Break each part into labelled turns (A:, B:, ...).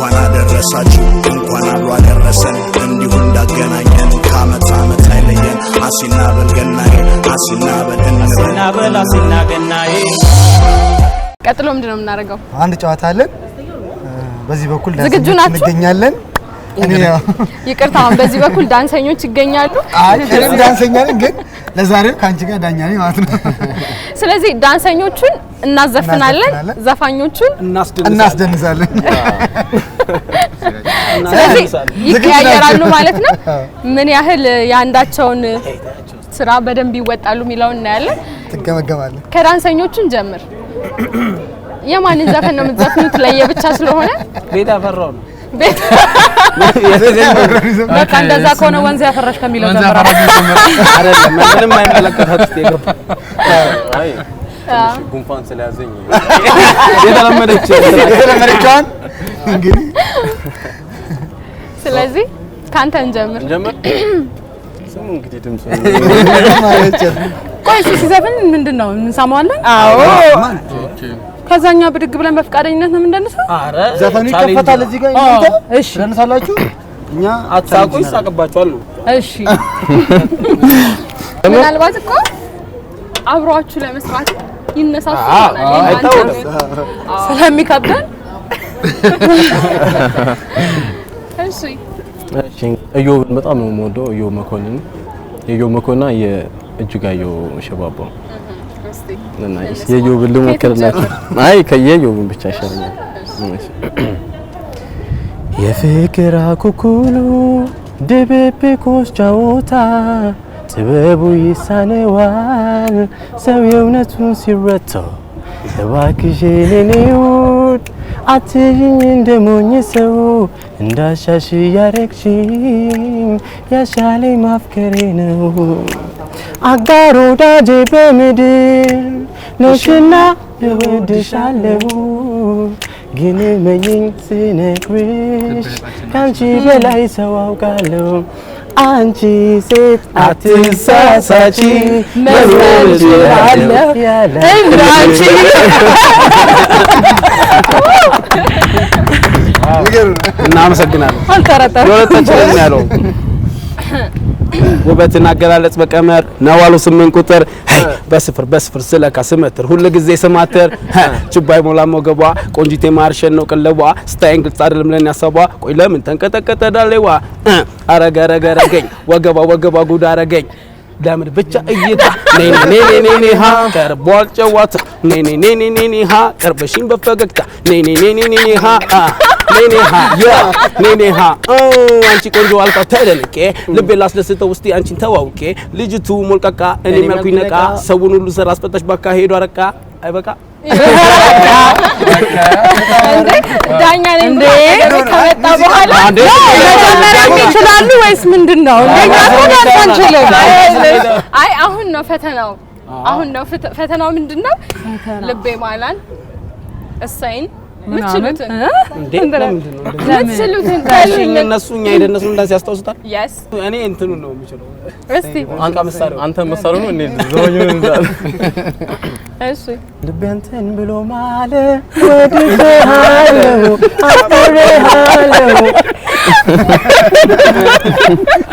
A: እንኳን አደረሳችሁ፣ እንኳን አብሮ አደረሰን። እንዲሁ እንዳገናኘን ከአመት አመት አይለየን። አሲና በል ገናዬ፣ አሲና በል እንበል።
B: አሲና በል አሲና ገናዬ።
C: ቀጥሎ ምንድን ነው የምናደርገው?
D: አንድ ጨዋታ አለን። በዚህ በኩል
C: ዝግጁ
D: ዳንሰኞች
C: ናችሁ?
D: እንገኛለን። እኔ ያው
C: ይቅርታ፣ አሁን በዚህ በኩል ዳንሰኞች ይገኛሉ።
D: አይ እኔም ዳንሰኛ ነኝ፣ ግን ለዛሬው ከአንቺ ጋር ዳኛ ነኝ ማለት ነው።
C: ስለዚህ ዳንሰኞቹን እናዘፍናለን፣
D: እናዘፍናለን።
C: ዘፋኞቹን
D: እናስደንሳለን።
C: ስለዚህ ይቀያየራሉ ማለት ነው። ምን ያህል የአንዳቸውን ስራ በደንብ ይወጣሉ የሚለውን እናያለን።
D: ትገመገማለን።
C: ከዳንሰኞቹን ጀምር። የማንን ዘፈን ነው የምትዘፍኑት? ለየብቻ ስለሆነ
B: ቤት ያፈራው ነው።
C: ቤት
E: በቃ እንደዛ ከሆነ ወንዝ ያፈራሽ ከሚለው ጀምራ
B: አይደለም፣ ምንም አይመለከታት ውስጥ የገባ
F: አይ ትንሽ ጉንፋን ስለያዘኝ
B: የተለመደች
D: የተለመደችዋን እንግዲህ
C: ስለዚህ ካንተ እንጀምር።
F: እንጀምር። ስሙ እንግዲህ ድምፁ
D: ማለት
E: ቆይ እሱ ሲዘፍን ምንድን ነው እንሰማዋለን?
C: አዎ።
E: ከዛኛ ብድግ ብለን በፈቃደኝነት ነው የምንደንሰው?
B: አረ
D: ዘፈኑ
B: challenge
D: ይከፈታል
B: ነው።
D: እዚህ ጋር እናንተ
E: እሺ።
D: ትደንሳላችሁ። እኛ
B: አትሳቁ፣ ይሳቅባችኋል ነው።
E: እሺ።
C: ምናልባት እኮ አብሯችሁ ለመስራት ይነሳሱ ይሆናል።
B: አይታወቅም።
E: ስለሚከብደን
C: እሺ።
F: እሺ፣ እዮብን በጣም ነው የምወደው። እዮብ መኮንን፣ የእዮብ መኮንና የእጅጋየሁ ሽባባው
C: እስቲ
F: እና የእዮብን ልሞክርላችሁ። አይ ከየእዮብን ብቻ ይሻለኛል። እሺ። የፍቅር አኩኩሉ ድብብቆሽ ጨዋታ ጥበቡ ይሳነዋል ሰው የእውነቱን ሲረታ። እባክሽ የኔ ውድ አትይኝ እንደሞኝ ሰው፣ እንዳሻሽ ያረግሽኝ ያሻለኝ ማፍቀሬ ነው። አጋር ወዳጄ በምድር ነሽና እወድሻለሁ፣ ግን እመኚኝ ስነግርሽ ከአንቺ በላይ ሰው አውቃለሁ። አንቺ ሴት አትሳሳቺ፣ መኖር እችላለሁ ያለ
E: እንዳንቺ።
B: እናመሰግናለን።
E: አልጠረጠርም።
B: የሁለታችንን ያለው ውበትን አገላለጽ በቀመር ነዋሉ 8 ቁጥር ሄይ፣ በስፍር በስፍር ስለካ ስመትር ሁል ጊዜ ስማትር ችባይ ሞላ ሞገቧ ቆንጂቴ ማርሸን ነው ቅለቧ ስታይን ግልጽ አይደለም ለኔ ያሰቧ። ቆይ ለምን ተንቀጠቀጠ ዳሌዋ? አረገ ረገ ረገኝ ወገቧ ወገቧ ጉድ አረገኝ። ለምን ብቻ እይታ ኔ ኔ ኔ ኔ ኔ ሃ ቀርቧል ጨዋታ ኔ ኔ ኔ ኔ ኔ ኔ ሃ ቀርበሽኝ በፈገግታ ኔ ኔ ኔ ኔ ኔ ኔ ሃ አ ኔ ኔ ሃ ያ ኔ ኔ ሃ ኦ አንቺ ቆንጆ አልካ ተደንቄ ልቤ ላስደስተው ውስጤ አንቺን ተዋውቄ ልጅቱ ሞልቃቃ እኔ ያልኩኝ ነቃ ሰውን ሁሉ ስራ አስፈታሽ ባካሄዱ አረቃ አይበቃ።
C: እንዴ ዳኛ ነኝ ብሎ አጠገቤ ከመጣ በኋላ
B: አንዴ
E: መጀመሪያም ይችላሉ ወይስ ምንድን ነው? እንደኛ እኮ ዳንስ አንችልም።
C: አይ አሁን ነው ፈተናው። አሁን ነው ፈተናው። ምንድን ነው? ልቤ ማላን እሰይን ምትችሉትን
B: እንዴ ለምንድን ነው እንደዚህ?
C: ምትችሉትን
B: እሺ እነሱ እኛ የደነሱን ዳንስ ያስታውሱታል።
C: የስ
B: እኔ እንትኑን ነው የምችለው።
C: እስቲ
B: ሙዚቃ መሳሪያው።
F: አንተ መሳሪያው ነው እንዴ ዘፋኙን እንዳለ
C: እሺ።
F: ልቤ አንተን ብሎ ማለ ወድጄሃለሁ አፍቅሬሃለሁ።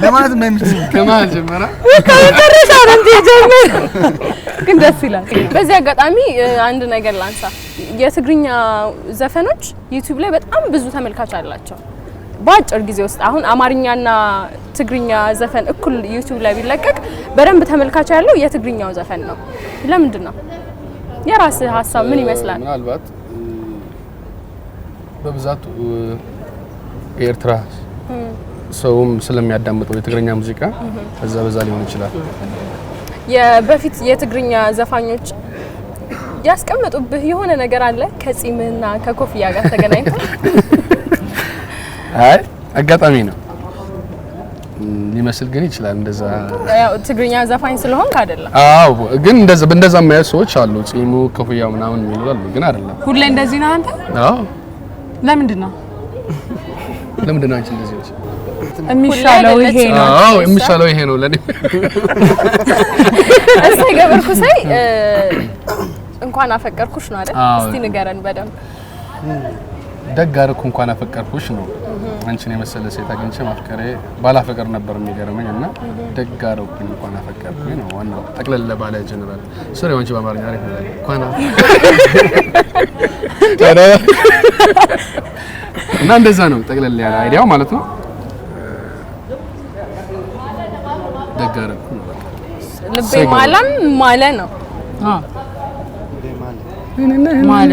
D: ለማለት የማይመች
G: ከመሀል ጀመረ።
E: ከመጨረሻ ነው እንጂ የጀመረ ግን ደስ ይላል።
C: በዚህ አጋጣሚ አንድ ነገር ላንሳ። የትግርኛ ዘፈኖች ዩቲዩብ ላይ በጣም ብዙ ተመልካች አላቸው። በአጭር ጊዜ ውስጥ አሁን አማርኛና ትግርኛ ዘፈን እኩል ዩቲዩብ ላይ ቢለቀቅ በደንብ ተመልካች ያለው የትግርኛው ዘፈን ነው። ለምንድን ነው? የራስህ ሀሳብ ምን ይመስላል?
G: ምናልባት በብዛት የኤርትራ ሰውም ስለሚያዳምጠው የትግርኛ ሙዚቃ በዛ በዛ ሊሆን ይችላል።
C: የበፊት የትግርኛ ዘፋኞች ያስቀመጡብህ የሆነ ነገር አለ ከጺምህና ከኮፍያ ጋር ተገናኝቶ?
G: አይ አጋጣሚ ነው ሊመስል ግን ይችላል እንደዛ።
C: ያው ትግርኛ ዘፋኝ ስለሆንክ አይደለም።
G: አዎ ግን እንደዛ በእንደዛ የማያዩ ሰዎች አሉ። ጺሙ ኮፍያው ምናምን የሚሉ አሉ፣ ግን አይደለም።
E: ሁሌ እንደዚህ ነህ አንተ?
G: አዎ።
E: ለምንድን ነው?
G: ለምንድን ነው አንቺ እንደዚህ ነሽ?
E: የሚሻለው ይሄ ነው።
G: አዎ የሚሻለው ይሄ ነው ለኔ።
C: እሰይ ገብርኩሳይ እንኳን አፈቀርኩሽ ነው አይደል?
G: አዎ።
C: እስቲ ንገረን በደንብ።
G: ደግ አደረኩ እንኳን አፈቀርኩሽ ነው። አንቺን የመሰለ ሴት አግኝቼ ማፍቀሬ ባላፈቀር ነበር የሚገርመኝ እና ደግ አደረኩኝ እንኳን አፈቀርኩኝ ነው ዋናው። ጠቅለል ባለ general sorry አንቺ በአማርኛ አሪፍ ነው እንኳን እና እንደዛ ነው ጠቅለል ያለ idea ው ማለት ነው። ደግ አደረኩ ነው በቃ።
C: ልቤ ማለም ማለ ነው።
E: ማለ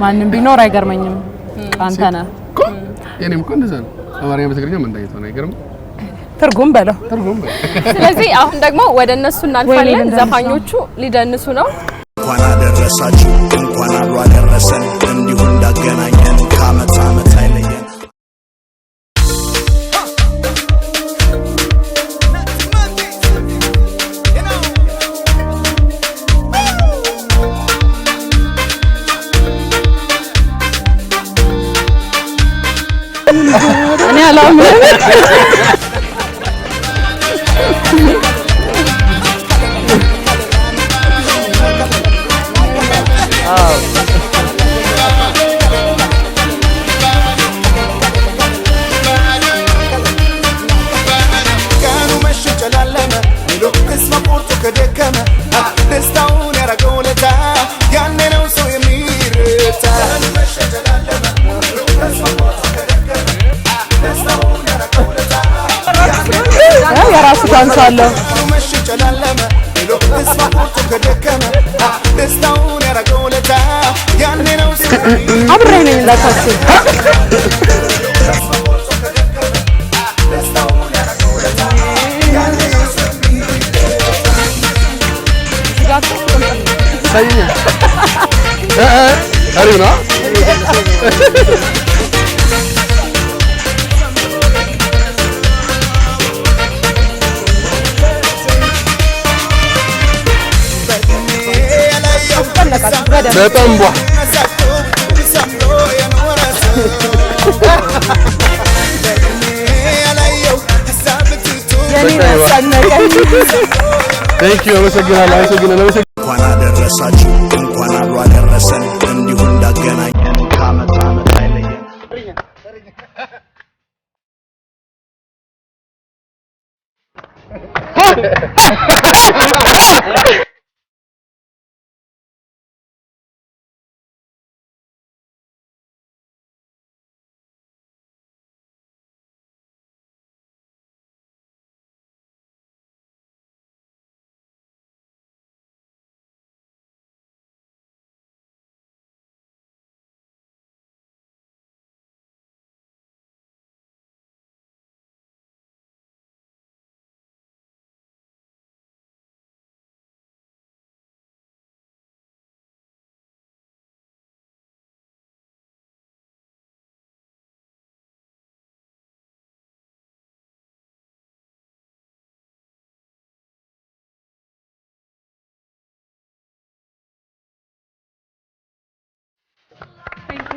E: ማንም ቢኖር አይገርመኝም። አንተ ነህ
G: የኔም እኮ እንደዛ ነው። አማርኛ በትግርኛ ምን እንዳይተው ነው አይገርም?
E: ትርጉም በለው
G: ትርጉም በለው።
C: ስለዚህ አሁን ደግሞ ወደ እነሱ እናልፋለን። ዘፋኞቹ ሊደንሱ ነው።
A: እንኳን አደረሳችሁ እንኳን አብሮ አደረሰን እንዲሁ እንዳገናኘን ከአመት አመት አይለየን።
E: እኔ አላምንም።
A: ቀኑ መሸ ጨላለመ ሌሎ ተስፋ ቆርጦ ከደከመ ደስታውን ያረገው ለታ ያኔ ነው ሰው የሚረታ። ቀኑ መሸ ጨላለመ ሌሎ ተስፋ ቆርጦ ከደከመ ደስታውን ያረገው ለታ
E: የራሱ ዳንስ አለው።
A: ቀኑ መሸ ጨላለመ ሌሎ ተስፋ ቆርጦ ከደከመ ደስታውን ያረገው ለታ ያኔ ነው ሰው
E: አብሬ ነኝ እንዳታስብ።
G: አሪፍ ነው። በጣም ቧ thank you አመሰግናለሁ። አመሰግናለሁ።
A: እንኳን አደረሳችሁ እንኳን አብሮ አደረሰን እንዲሁ እንዳገናኘን ከአመት አመት አይለየን።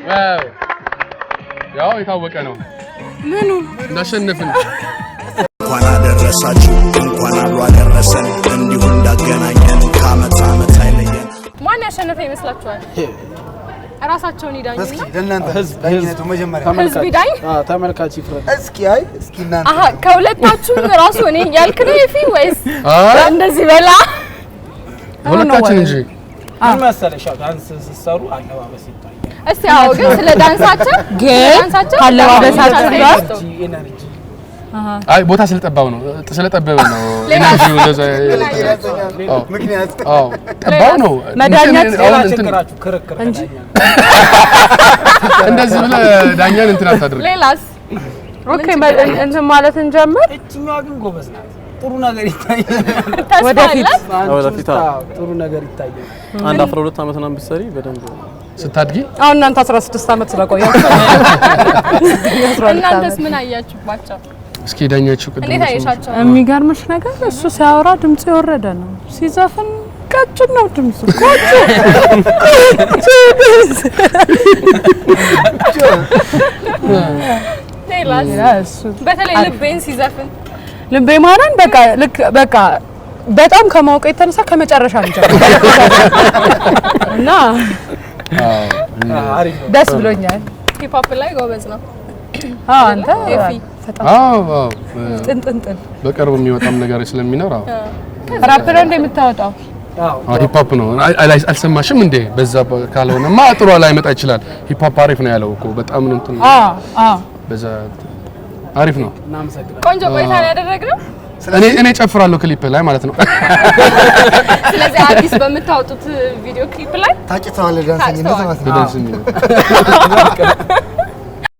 G: wow ያው የታወቀ ነው ምኑ እንዳሸነፍን።
A: እንኳን አደረሳችሁ እንኳን አብሮ አደረሰን እንዲሁ እንዳገናኘን ከአመት አመት አይለየን።
C: ማን ያሸነፈ ይመስላችኋል? እራሳቸውን ይዳኙና
D: እስኪ ለእናንተ ዳኝነቱ መጀመሪያ
C: ህዝብ ይዳኝ።
B: ተመልካች ይፍረድ።
D: እስኪ አይ እስኪ እናንተ
C: አሀ ከሁለታችሁም ራሱ እኔ ያልክ ነው የፊ ወይስ እንደዚህ በላ
G: ሁለታችን እንጂ
B: ምን መሰለሽ ያው ዳንስ ስትሰሩ አለባበስ ይታያል።
C: እስቲ አዎ፣ ግን ስለ ዳንሳቸው
E: ግን ካለባበሳቸው ጋር
B: energy
G: አይ ቦታ ስለጠባብ ነው ስለጠበበ ነው energy ው እንደዛ
D: ምክንያት
G: አዎ ጠባብ ነው
E: መዳኘት
B: ሌላ
G: አሁን እንትን
B: ችግራችሁ ክርክር
E: እንጂ
G: እንደዚህ ብለህ ዳኛን እንትን አታድርግ።
C: ሌላስ
E: okay እንትን ማለት እንጀምር።
B: እችኛዋ ግን ጎበዝ ናት። ጥሩ ነገር ይታያል።
C: ተስፋ
E: ወደፊት።
C: አላት?
F: ወደፊት
B: አዎ፣ ጥሩ ነገር ይታያል።
F: አንድ 12 ዓመት ምናምን ብትሰሪ በደንብ
G: ስታድጊ
E: አሁን እናንተ 16 ዓመት ስለቆያችሁ
C: እናንተስ ምን አያችሁባቸው?
G: እስኪ ዳኛችሁ ቅድም
C: እንዴት አየሻቸው?
E: የሚገርምሽ ነገር እሱ ሲያወራ ድምፁ የወረደ ነው፣ ሲዘፍን ቀጭን ነው ድምፁ። ቆጮ ድምፅ
C: ሌላስ
E: እሱ
C: በተለይ ልቤን ሲዘፍን
E: ልቤ ማረን በቃ ልክ በቃ በጣም ከማወቅ የተነሳ ከመጨረሻ ነው እና
B: አሪፍ ነው።
E: ደስ ብሎኛል።
C: Hip hop ላይ ጎበዝ ነው።
E: አዎ፣ አንተ
C: ኤፊ።
E: በጣም
G: አዎ።
E: ጥንጥንጥን
G: በቅርቡ የሚወጣም ነገር ስለሚኖር አዎ።
E: ራፕ ነው እንደምታወጣው?
G: አዎ፣ hip hop ነው። አልሰማሽም እንዴ? በዛ ካልሆነማ ጥሩ ላይመጣ ይችላል። Hip hop አሪፍ ነው ያለው እኮ፣ በጣም ነው እንትን።
E: አዎ አዎ
G: በዛ አሪፍ ነው።
B: እናመሰግናለን።
C: ቆንጆ ቆይታ ነው ያደረግነው።
G: እኔ ጨፍራለሁ ክሊፕ ላይ ማለት ነው።
C: ስለዚህ አዲስ በምታወጡት video clip ላይ
D: ታጭተዋል ዳንሰኝነት ማለት ነው።
G: በዳንሰኝነት።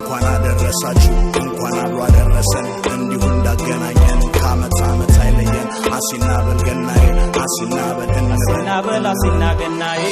A: እንኳን አደረሳችሁ፣ እንኳን አብሮ አደረሰን፣ እንዲሁ እንዳገናኘን ከአመት አመት አይለየን። አሲና በል ገናዬ፣ አሲና በል እንበል።
H: አሲና በል አሲና ገናዬ።